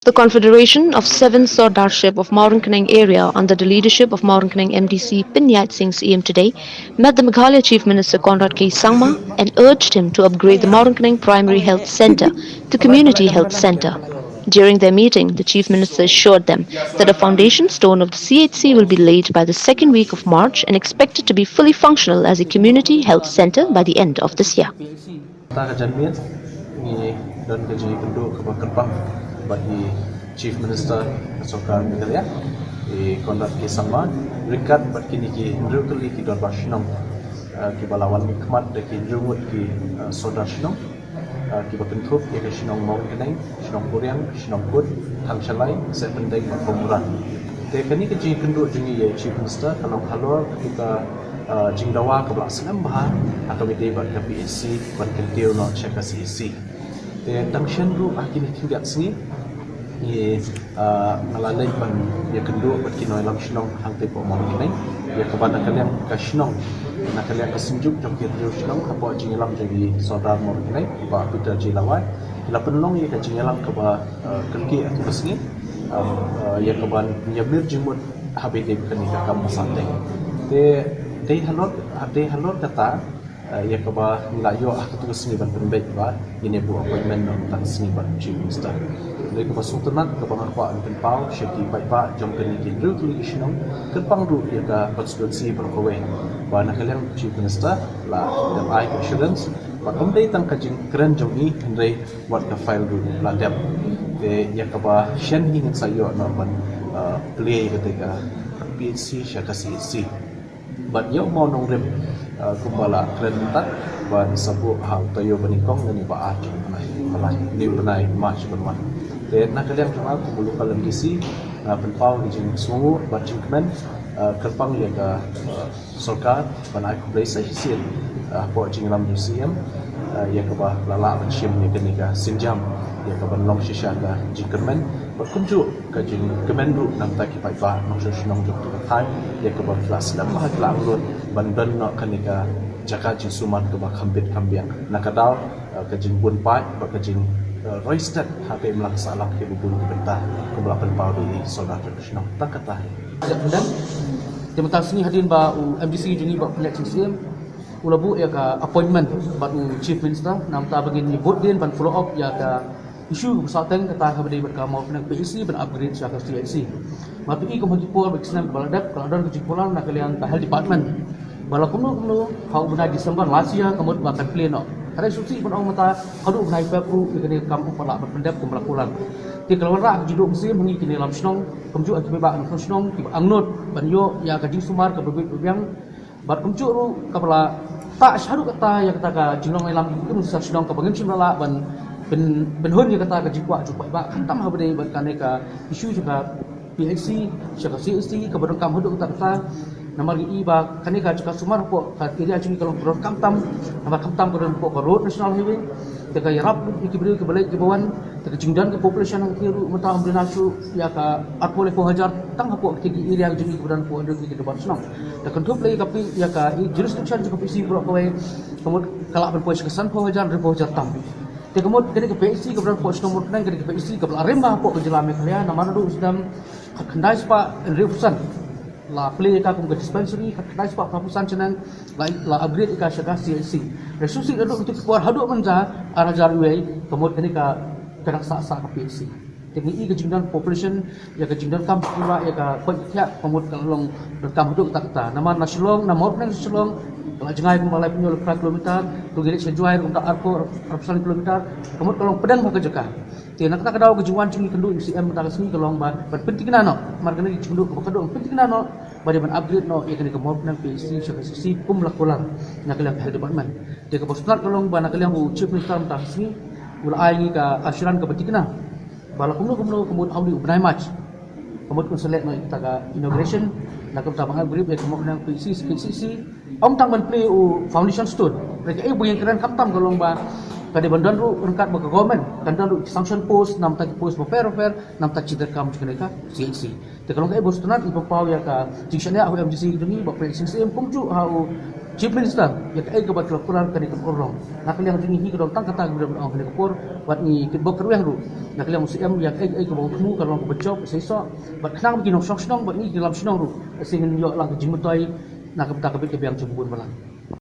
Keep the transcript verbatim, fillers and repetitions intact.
The Confederation of Seven Sordarship of Mawryngkneng Area, under the leadership of Mawryngkneng M D C Pyniaid Singh Syiem, today met the Meghalaya Chief Minister Conrad K Sangma and urged him to upgrade the Mawryngkneng Primary Health Centre to Community Health Centre. During their meeting, the Chief Minister assured them that the foundation stone of the C H C will be laid by the second week of March and expected to be fully functional as a community health centre by the end of this year. Kata ka janmiet ngi don ka jingïakynduh kaba kyrpang bad i Chief Minister ka Sorkar Meghalaya, i Conrad K Sangma, ryngkat bad kine ki hynriew tylli ki dorbar shnong, eh, kiba la wan mihkhmat da ki hynriew ngut ki, eh, sordar shnong, eh, kiba kynthup ïa ka shnong Mawryngkneng, shnong Puriang, shnong Kut, Thangshalai, Sepyndeng bad Pamura. Te kane ka jingïakynduh jong ngi ïa i Chief Minister ka long halor kata ka, eh, jingdawa kaba la slem bha ha kaba ïadei bad ka P H C ban kyntiew noh sha ka C H C. Te tang shen ruh ha kine khyndiat sngi ngi, eh, nga la leit ban ïakynduh bad ki nongïalam shnong hangtei hapoh Mawryngkneng ïa kaba na ka liang ka shnong, na ka liang ka Synjuk jong ki hynriew shnong hapoh jingïalam jong i Sordar Mawryngkneng, i Bah Peter J Lawai, ki la pynlong ïa ka jingïalam kaba, eh, kyrkieh ha kata ka sngi, eh, eh, ïa kaban ïamir jingmut ha kaba ïadei bad kane ka kam ba sah teng. Te dei halor, dei halor kata, eh, ïa kaba ngi la ïoh ha katu ka sngi ban pynbeit ba ngin ïa buh appointment noh mynta ka sngi bad u Chief Minister. Dei kaba sngewtynnat kaba nga kwah ban pynpaw sha ki paidbah jong kane ki hynriew tylli ki shnong, kyrpang ruh ïa ka constituency baroh kawei, ba na ka liang u Chief Minister la dep ai ka assurance ba kam dei tang ka jingkren jong ngi, hynrei wat ka file ruh la dep. Te ïa kaba shen hi ngin sa ïoh noh ban, eh, plie ïa kata ka P H C sha ka C H C. Bad ïa u mawnongrim, eh, kumba la kren mynta, ban sa buh ha u taïew ba nyngkong lane ba ar jong u bnai, ba lai, une u bnai March ban wan. Te na ka liang jong nga kum u local M D C, nga pynpaw ïa ka jingsngewnguh bad jingkmen, eh, kyrpang ïa ka, eh, sorkar ban ai khublei sa shisien, eh, hapoh jingïalam jong u C M, eh, ïa kaba la lah ban shim ïa kane ka sienjam, ïa kaban long shisha ka jingkyrmen bad kumjuh ka jingkmen ruh na ka bynta ki paidbah nongshong shnong jong kata ka thaiñ, ïa kaba ki la slem bha, ki la angnud ban don noh kane ka jaka jingsumar kaba kham bit kham biang na ka daw, eh, ka jingbun paid bad ka jing, eh, roi stet ha ka imlang sahlang kiba bun ki bynta, kumba la pynpaw da i Sordar jong ka shnong. Tang kata hi. Te mynta ka sngi hadien ba u M D C jong ngi Bah Pyniaid Singh Syiem u la buh ïa ka appointment bad u Chief Minister, namar ba ngin ïa bud dien ban follow up ïa ka issue kaba sah teng, kata kaba dei bad ka Mawryngkneng P H C ban upgrade sha ka C H C. Namar ba i kum ha ki por bad ki snem kaba la dep, ka la don ka jingkular na ka liang ka Health Department. Ba la kumno kumno ha u bnai December last year ka mut ba kan plie noh. Hynrei sngewsih ban ong mynta haduh u bnai Feb ruh ïa kane ka kam ym pat lah ban pyndep kumba la kular. Te ka la wanrah ka jingduh mynsiem ha ngi ki nongïalam shnong, kumjuh ha ki paidbah nongshong shnong kiba angnud ban ïoh ïa ka jingsumar kaba bit ba biang. Bad kumjuh ruh kaba la tah shaduh kata ïa kata ka jinglong ïalam jong ki nongshong shnong kaba ngim shym la lah ban pyn, pynhun ïa kata ka jingkwah jong u paidbah, khamtam ha ba dei bad kane ka issue jong ka P H C sha ka C H C kaba donkam haduh katta katta. Namar ngi i ba kane ka jaka sumar hapoh ka area jong ngi ka long kaba donkam tam, namar khamtam ka don hapoh ka road, National Highway. Te ka ïarap ïa ki briew kiba leit kiba wan, te ka jingdon ka population ha ka ri ruh mynta ym duna shuh ïa ka arphew laiphew hajar tang hapoh kita ki area jong ngi kiba don hapoh ki dorbar shnong. Te kynthup lei ïa ka P, ïa ka jurisdiction jong ka P H C baroh kawei, ka mut ka lah ban poi sha ka sanphew hajar, hynriewphew hajar tam. Te ka mut kane ka P H C kaba don hapoh shnong Mawryngkneng, kane ka P H C kaba la rim bha hapoh ka jylla Meghalaya, namar naduh sdang khatkhyndai spah hynriewphew san la plie ïa ka kum ka dispensary, khatkhyndai spah phraphew san shaneng la, la upgrade ïa ka sha ka C H C. Hynrei sngewsih naduh kito ki por haduh mynta ar hajar wei, ka mut kane ka, ka dang sah sah ka P H C. Te ngi i ka jingdon population, ïa ka jingdonkam jingpynbha ïa ka koit ka khiah, ka mut ka la long donkam haduh katta katta. Namar na Shillong, na Mawryngkneng sha Shillong ka la jngai kumba laiphew hynñiew laiphew phra kilometer, to ngi leit sha Jowai ruh kumta arphew, arphew san kilometer, ka mut ka long pdeng bha ka jaka. Te na kata ka daw ka jingwan jong ngi kynduh ïa u C M mynta ka sngi ka long ba ban pynthikna noh, namar kane ka jingkynduh kaba khatduh ban pynthikna noh ba dei ban upgrade noh ïa kane ka Mawryngkneng P H C sha ka C H C kum la kular na ka liang ka Health Department. Te kaba sngewtynnat ka long ba na ka liang u Chief Minister mynta ka sngi u la ai ngi ka assurance kaba thikna ba la kumno kumno ka mut ha une u bnai March ka mut un sa leh noh ïa kata ka inauguration, na ka bynta ban upgrade ïa ka Mawryngkneng P H C sha ka C H C. Ym tang ban plie u foundation stone, hynrei kaei ba ngi kren khamtam ka long ba ka dei ban don ruh ryngkat bad ka government, kan don ruh ki sanction post, namar ki post bapher bapher namar ka jingdonkam jong kane ka C H C. Te ka long kaei ba sngewtynnat, ngi pynpaw ïa ka jingshaniah ha u M D C jong ngi Bah Pyniaid Singh Syiem kumjuh ha u Chief Minister, ïa kaei kaba la kular kane ka por long. Na ka liang jong ngi hi ka don tang kata kaba ong kane ka por, bad ngi kitbok kyrwiang ruh. Na ka liang u Syiem ïa kaei kaei kaba ong thmu ka long kaba jop, seisoh. Bad khnang ba ki nongshong shnong, bad ngi ki lam shnong ruh. Sa ngin ïoh lang ka jingmyntoi, na ka bynta ka bit ka biang jong u bun balang.